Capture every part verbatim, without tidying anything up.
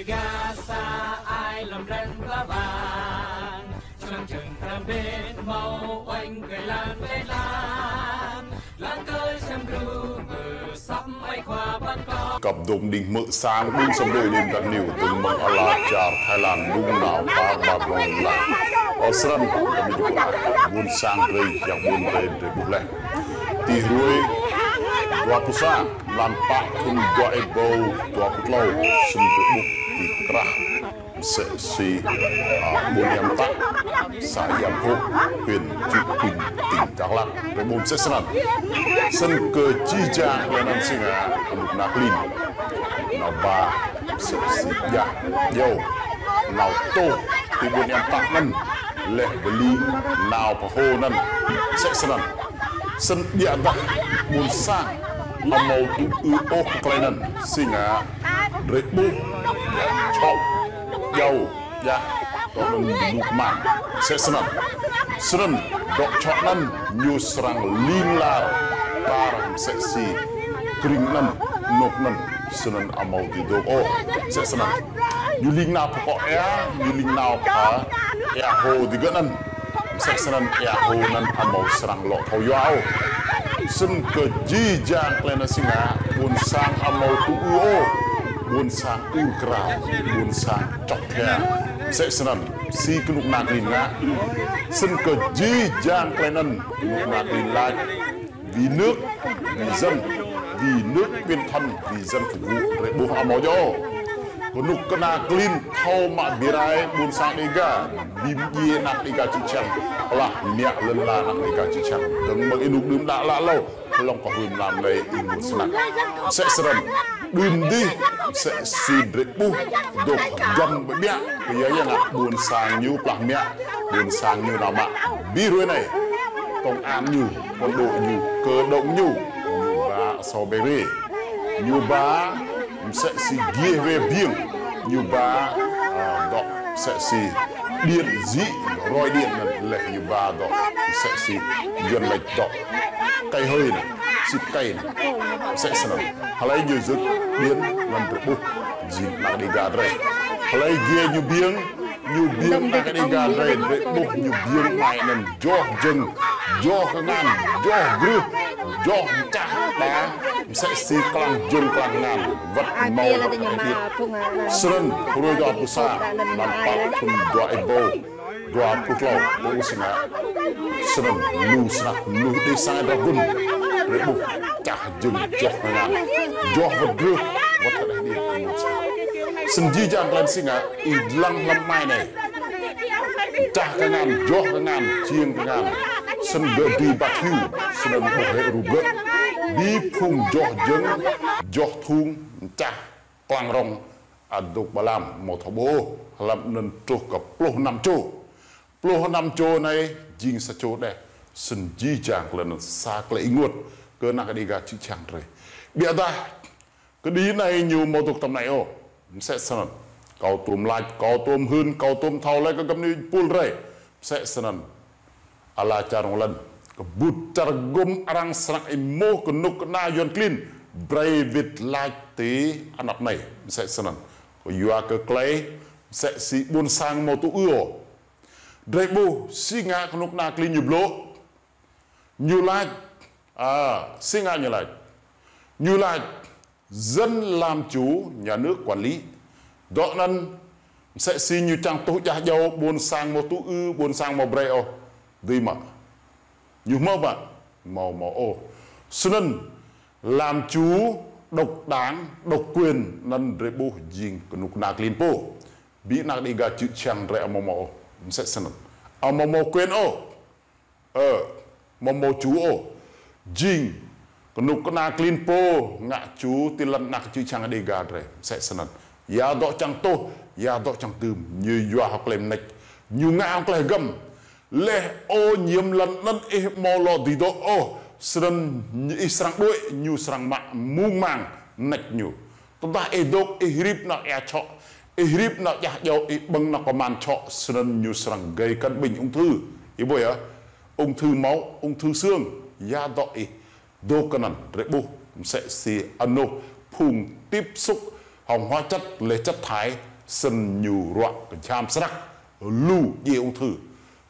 Gasa ai lăm răng ba bang, člăng čăng tram bên mâo oanh kơ lan lĕ lan, lan kơ čăm gru mơ săp ai khua ban kơ. Kăp dôk đing hmư̆ sang đung săm đôi đing dăk niu, dơ̆ng mơ̆ng ala čar Thái Lan đung nao tar ba blŏng la. Ơ srăn, kami jumpa, ƀuôn sang drei, yang ƀuôn drei, drei ƀuh leh. Ti hruê, dua pluh sa, mlan pă thŭn dua êbâo dua pluh tlâo, snăn drei ƀuh ti krah msĕ si, a, ƀuôn Êa Mtă, să Êa Mphôk, huyện Cư Kuin, tỉnh Đắk Lắk, drei ƀuh msĕ snăn. Snăn kơ jih jang klei anăn si ngă, knŭk kna klin nao ba msĕ si jah jâo, nao tuh ti ƀuôn Êa Mtă anăn, leh bli nao pơhô anăn, msĕ snăn. Snăn ƀiădah ƀuôn sang amâo tŭ ư ôh klei anăn, si ngă drei ƀuh čhŏ jâo, jah, dŏ anăn lu kman, msĕ snăn. Snăn dŏ čhŏ anăn ñu srăng ling lar tar msĕ si krĭng anăn, anôk anăn, snăn amâo dưi dôk ôh, msĕ snăn. Ñu ling nao pơ kŏ êa, ñu ling nao pơ êa hô digơ̆ anăn, msĕ snăn êa hô anăn amâo srăng lŏ thâo yua ôh. Snăn kơ jih jang klei anăn si ngă, ƀuôn sang amâo tŭ ư ôh, ƀuôn sang ur krao, ƀuôn sang čŏk hia, msĕ snăn. Si knŭk kna klin ngă. Snăn kơ jih jang klei anăn knŭk kna klin lač vì nước, vì dân, vì nước quyến thân, vì dân phục vụ, drei ƀuh amâo djŏ. Knŭk kna klin thâo mă bi rai ƀuôn sang Đêga, bi mdjiê anak Đêga čư̆ čhiăng, plah mă lăn ala anak Đêga čư̆ čhiăng. Dơ̆ng mơ̆ng ênuk đưm đă lă lâo, hlŏng kơ hruê mlam anei ênguôt snăk. Msĕ snăn, đưm dih, msĕ si drei ƀuh, dôk hgăm ƀiă ƀiă, kyua ya ngă ƀuôn sang ñu plah mă, ƀuôn sang ñu nao mă. Bi hruê anei, công an ñu, quân đội ñu, cơ động ñu, ñu ba asâo brei. Ñu ba msĕ si giê wê biêng, ñu ba, a, dŏ msĕ si điện dị, roi điện anăn leh ñu ba dŏ msĕ si yuăn lač dŏ kei hơi anăn, sĭt kei anăn, msĕ snăn. Hlei ñu yơk điện anăn drei ƀuh, jing anak Đêga drei. Hlei giê ñu biêng, ñu biêng anak Đêga drei, drei ƀuh ñu biêng amai anăn joh jơ̆ng, joh kngan, joh grưh, joh mčah, ta, msĕ si klang jơ̆ng klang kngan, wăt mâo wăt êdit. Snăn, hruê dua pluh sa, mlan pă thŭn dua êbâo dua pluh tlâo, ƀuh si ngă. Snăn, lu snăk, lu dih sang drah gun, drei ƀuh, čah jơ̆ng, joh kngan, joh wăt grưh, wăt kđeh dih. Snăn jih jang klei anăn si ngă, ih dlăng hlăm amai anei. Čah kngan, joh kngan, čiêng kngan. Snăn gơ̆ dưi ƀăt hiu, snăn ƀuh hĕ rup gơ̆. Bi phung joh jơ̆ng, joh thŭng, čah, klang rŏng, adôk ba lam, amâo thâo ƀuh, hlăm anăn truh kơ pluh năm čô. Pluh năm čô anei, jing sa čô deh, snăn jih jang klei anăn sa klei ênguôt, kơ anak Đêga čư̆ čhiăng drei. Ƀiădah, kđi anei ñu amâo dôk tăm anei ôh. Msĕ snăn. Kâo tuôm lač, kâo tuôm hưn, kâo tuôm thâo leh kơ găp ni pul drei. Msĕ snăn. Ala čar rŏng lăn. Kbŭt čar gŭm arăng srăng êmuh knŭk kna yuăn klin. Brei wĭt lač ti anăp anei. Msĕ snăn. Kyua kơ klei. Msĕ si ƀuôn sang amâo tŭ ư ôh. Drei ƀuh si ngă knŭk kna klin ñu blŭ. Ñu lač, a, si ngă ñu lač. Ñu lač, dân làm chủ, nhà nước quản lý. Dŏ anăn, msĕ si ñu čiăng tuh jah jâo, ƀuôn sang amâo tŭ ư, ƀuôn sang amâo brei ôh. Dưi mơ̆. Ñu mâo mơ̆, amâo mâo ôh. Snăn, làm chủ, độc đảng, độc quyền, anăn drei ƀuh jing knŭk kna klin pô. Bi anak Đêga čư̆ čhiăng drei amâo mâo ôh. Msĕ snăn. Amâo mâo quyền ôh. Ơ, amâo mâo chủ ôh. Jing, knŭk kna klin pô, ngă chủ ti lăn anak čư̆ čhiăng Đêga drei. Msĕ snăn. Ya dŏ čiăng tuh, ya dŏ čiăng dưm. Ñu yua hŏng klei mnêč. Ñu ngă hŏng klei hgăm. Leh ô nhiễm lăn anăn ih amâo lŏ dưi dôk ôh. Snăn ih srăng đuĕ, ñu srăng mă mung mang mnêč ñu. Tơdah ih dôk, ih hrip nao êa čhŏ, ih hrip nao jah jâo, ih ƀơ̆ng nao kman čhŏ, snăn ñu srăng gây căn bệnh ung thư. Ih ƀuh ya, ung thư máu, ung thư xương, ya dŏ ih dôk kơ anăn, drei ƀuh, msĕ si anôk phung tiếp xúc, hŏng hóa chất, leh chất thải, snăn ñu ruă kjham snăk, lu djiê ung thư.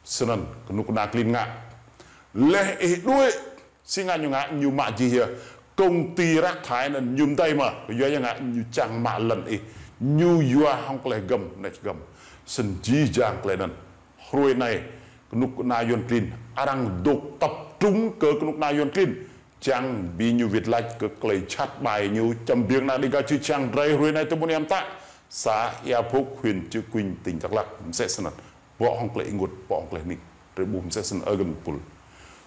Snăn knŭk kna klin ngă. Leh ih đuĕ, si ngă ñu ngă, ñu mă jih yơh. Công ty rác thải anăn ñu mdei mơh, kyua ya ngă ñu čiăng mă lăn ih. Ñu yua hŏng klei hgăm, nĕ hgăm. Snăn jih jang klei anăn. Hruê anei, knŭk kna Yuăn klin, arăng dôk tập trung kơ knŭk kna Yuăn klin. Čiăng bi ñu wĭt lač kơ klei jhat ƀai ñu, čăm biêng anak Dega čư̆ čhiăng drei hruê anei ti ƀuôn Êa Mtă, să Êa Phuôk, huyện Cư Kuin, tỉnh Đắk Lắk, msĕ snăn. Bŏ hŏng klei ênguôt, bŏ hŏng klei hnĭng. Drei ƀuh msĕ snăn ơ găp pul.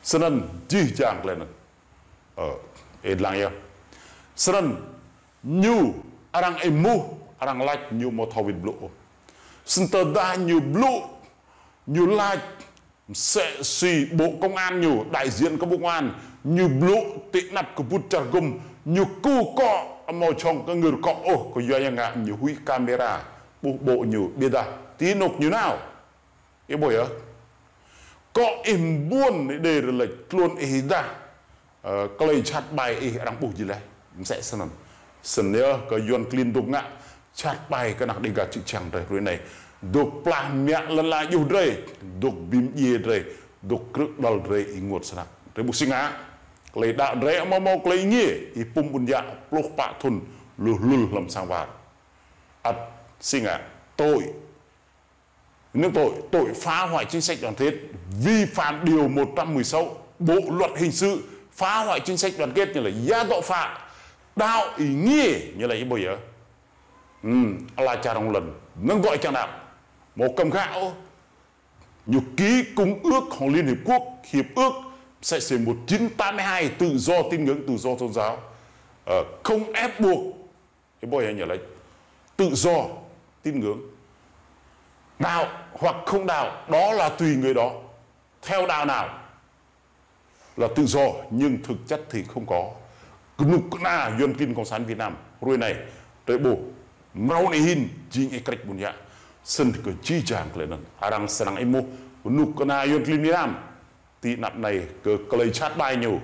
Snăn jih jang klei anăn. Ơ, ih dlăng yơh. Snăn ñu arăng êmuh, arăng lač ñu amâo thâo wĭt blŭ ôh. Snăn tơdah ñu blŭ, ñu lač, msĕ si Bộ Công an ñu, đại diện kơ Bộ Công an, ñu blŭ ti anăp kbŭt čar hgŭm, ñu kŭ kŏ amâo jhŏng kngưr kŏ ôh, kyua ya ngă ñu huĭ camera, ƀuh ƀô̆ ñu, ƀiădah ti anôk ñu nao. Ih ƀuh yơh. Kŏ ih mbuôn ih đei rlêč tluôn ih dah. Ơ, klei jhat ƀai ih arăng ƀuh jih leh. Msĕ snăn. Snăn yơh kơ Yuăn klin dôk ngă jhat ƀai kơ anak Dega čư̆ čhiăng drei hruê anei. Dôk plah mă lăn ala djuh drei, dôk bi mdjiê drei, dôk krư̆ đăl drei ênguôt snăk. Drei ƀuh si ngă, klei đăo drei amâo mâo klei êngiê, ih pŭm ƀuôn yă pluh pă thŭn, lu lul hlăm sang war. Ăt si ngă, tội. Những tội, tội phá hoại chính sách đoàn kết, vi phạm điều một trăm mười sáu Bộ luật hình sự, phá hoại chính sách đoàn kết ñu lač ya dŏ phă, đăo êngiê ñu lač ih ƀuh yơh. Hmm, ala čar rŏng lăn, năng gọi čiăng đăo. Amâo kăm khă ôh. Ñu ký công ước hŏng Liên Hiệp Quốc, hiệp ước msĕ si một chín tám mươi hai, tự do tín ngưỡng, tự do tôn giáo. Ờ, không ép buộc Ih ƀuh ya ñu lač. Tự do tín ngưỡng. Đạo hoặc không đạo, đó là tùy người đó. Theo đạo nào là tự do, nhưng thực chất thì không có. Knŭk kna Yuăn klin Cộng sản Việt Nam hruê anei, drei ƀuh, mrâo anei hĭn, jing ih krêč ƀuôn yă. Snăn kơ jih jang klei anăn, arăng srăng êmuh, knŭk kna Yuăn klin Việt Nam ti anăp anei kơ klei jhat ƀai ñu.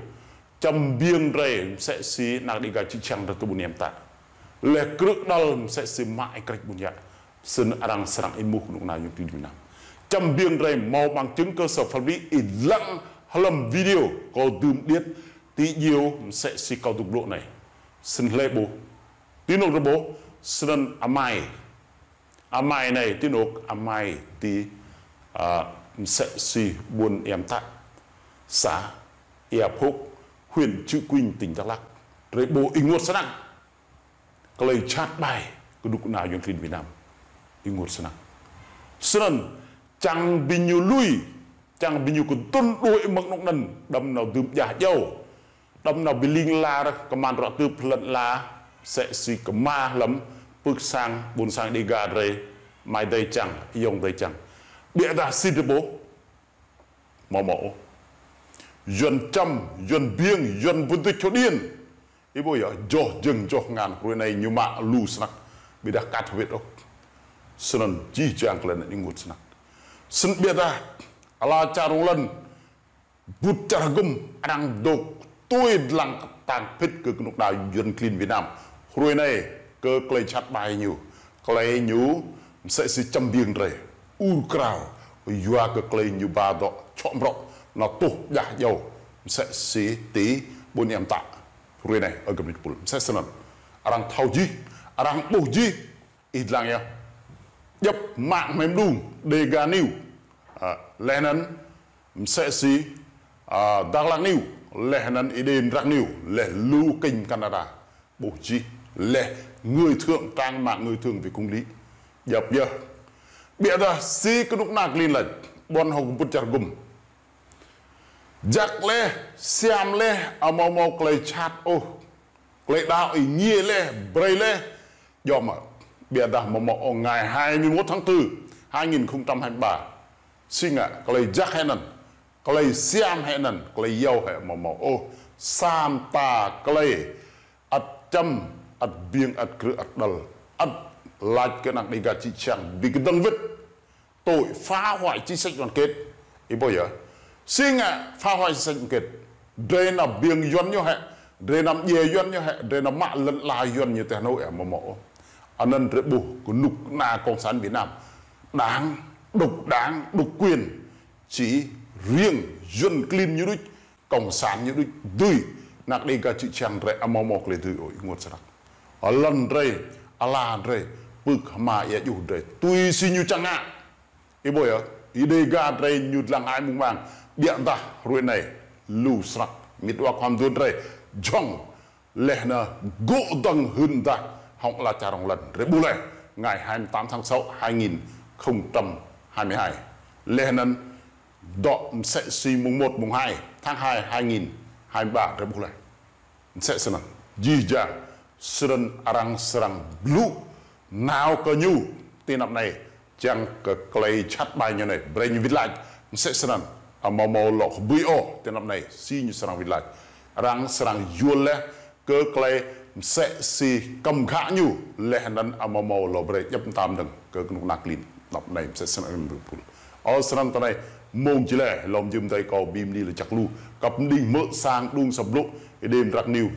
Čăm biêng drei msĕ si anak Dega čư̆ čhiăng drei ti ƀuôn Êa Mtă. Leh krư̆ đăl msĕ si mă ih krêč ƀuôn yă. Snăn arăng srăng êmuh knŭk kna Yuăn klin Việt Nam. Čăm biêng drei mâo bằng chứng cơ sở pháp lý ih dlăng hlăm video kâo dưm điêt ti djiêu msĕ si kâo dôk blŭ anei. Snăn hlei ƀuh. Ti anôk drei ƀuh, snăn amai. Amai anei ti anôk, amai ti, a, msĕ si ƀuôn Êa Mtă, xã Ea Phuôk, huyện Chư Kuin, tỉnh Đắk Lắk. Drei ƀuh ênguôt snăk. Klei jhat ƀai, knŭk kna Yuăn klin Việt Nam. Ênguôt snăk. Snăn, čiăng bi ñu lui, čiăng bi ñu kdŭn đuĕ mơ̆ng anôk anăn, đăm nao dưm djah djâo. Đăm nao bi ling lar kman ruă tưp lăn ala, msĕ si kma hlăm pưk sang, ƀuôn sang Dega drei, amai adei čiăng, ayŏng adei čiăng. Ƀiădah si drei ƀuh, amâo mâo ôh. Yuăn čăm, Yuăn biêng, Yuăn bơdŭč čô điên. Ih ƀuh ya, joh jơ̆ng joh kngan hruê anei ñu mă lu snăk. Ƀiădah kat hwĭt ôh. Snăn jih jang klei anăn ênguôt snăk. Snăn ƀiădah, ala čar rŏng lăn, bŭt čar hgŭm arăng dôk tui dlăng ktang phĭt kơ knŭk kna Yuăn klin Việt Nam. Hruê anei kơ klei jhat ƀai ñu. Klei ñu msĕ si čăm biêng drei. Ur krao, yua kơ klei ñu ba dŏ čhŏ mrŏ, nao tuh djah djâo. Msĕ si ti ƀuôn Êa Mtă. Hruê anei, ơ găp ni pul. Msĕ snăn. Arăng thâo jih, arăng ƀuh jih, ih dlăng ya. Djăp mạng hmei mđung, Dega News. A, leh anăn msĕ si, a, Dak Lak News, leh anăn Êđê Mdrak News, leh lu kênh Canada. Ƀuh jih, leh người thượng, trang mạng người thượng vì công lý. Djăp ya. Ƀiădah si knŭk kna klin lač, ƀuôn hŏng bŭt čar hgŭm. Jăk leh, siam leh, amâo mâo klei jhat ôh. Klei đăo êngiê leh, brei leh, djŏ mơh. Ƀiădah amâo mâo ôh, ngày hai mươi mốt tháng tư, hai nghìn không trăm hai mươi ba. Si ngă, klei jăk hĕ anăn, klei siam hĕ anăn, klei yâo hĕ amâo mâo ôh. Sa mta klei, ăt čăm, ăt biêng, ăt krư̆, ăt đăl, ăt lač kơ anak Dega čư̆ čhiăng, bi kdơ̆ng wĭt. Tội phá hoại chính sách đoàn kết. Ih ƀuh ya. Si ngă phá hoại chính sách đoàn kết. Drei nao biêng Yuăn ñu hĕ. Drei nao mdjiê Yuăn ñu hĕ. Drei nao mă lăn ala Yuăn ñu ti Hà Nội hĕ, amâo mâo ôh. Anăn drei ƀuh knŭk kna Cộng sản Việt Nam, đảng, độc đảng, độc quyền, chỉ riêng Yuăn klin ñu đuč, Cộng sản ñu đuč, dưi, anak Đêga čư̆ čhiăng drei amâo mâo klei dưi ôh, ênguôt snăk. Lăn drei, ala drei, pưk hma êa juh drei, tui si ñu čiăng ngă. Ih ƀuh yơh, ih Đêga drei ñu dlăng ai mung mang, ƀiădah hruê anei, lu snăk, mĭt wa khua mduôn drei, jhŏng, leh anăn gŭ dơ̆ng hưn mdah, hŏng ala čar rŏng lăn, drei ƀuh leh, ngày hai mươi tám tháng sáu hai nghìn không trăm hai mươi hai. Leh anăn, dŏ msĕ si mùng một, mùng hai tháng hai hai nghìn hai mươi ba drei ƀuh leh. Msĕ snăn. Jih jang, snăn arăng srăng blŭ, nao kơ ñu, ti anăp anei, čiăng kơ klei jhat ƀai ñu anei, brei ñu wĭt lač, msĕ snăn, amâo mâo lŏ hbưi ôh, ti anăp anei, si ñu srăng wĭt lač. Arăng srăng yuôl leh, kơ klei msĕ si kăm ghă ñu, leh anăn amâo mâo lŏ brei djăp mta mnơ̆ng kơ knŭk kna klin, anăp anei msĕ snăn ƀuh. Ơ snăn ti anei, mông jih leh, lŏ mjưh mdei kâo bi mni lač jăk lu, kăp mđing hmư̆ sang đŭng sa blŭ, Êđê Mdrak News.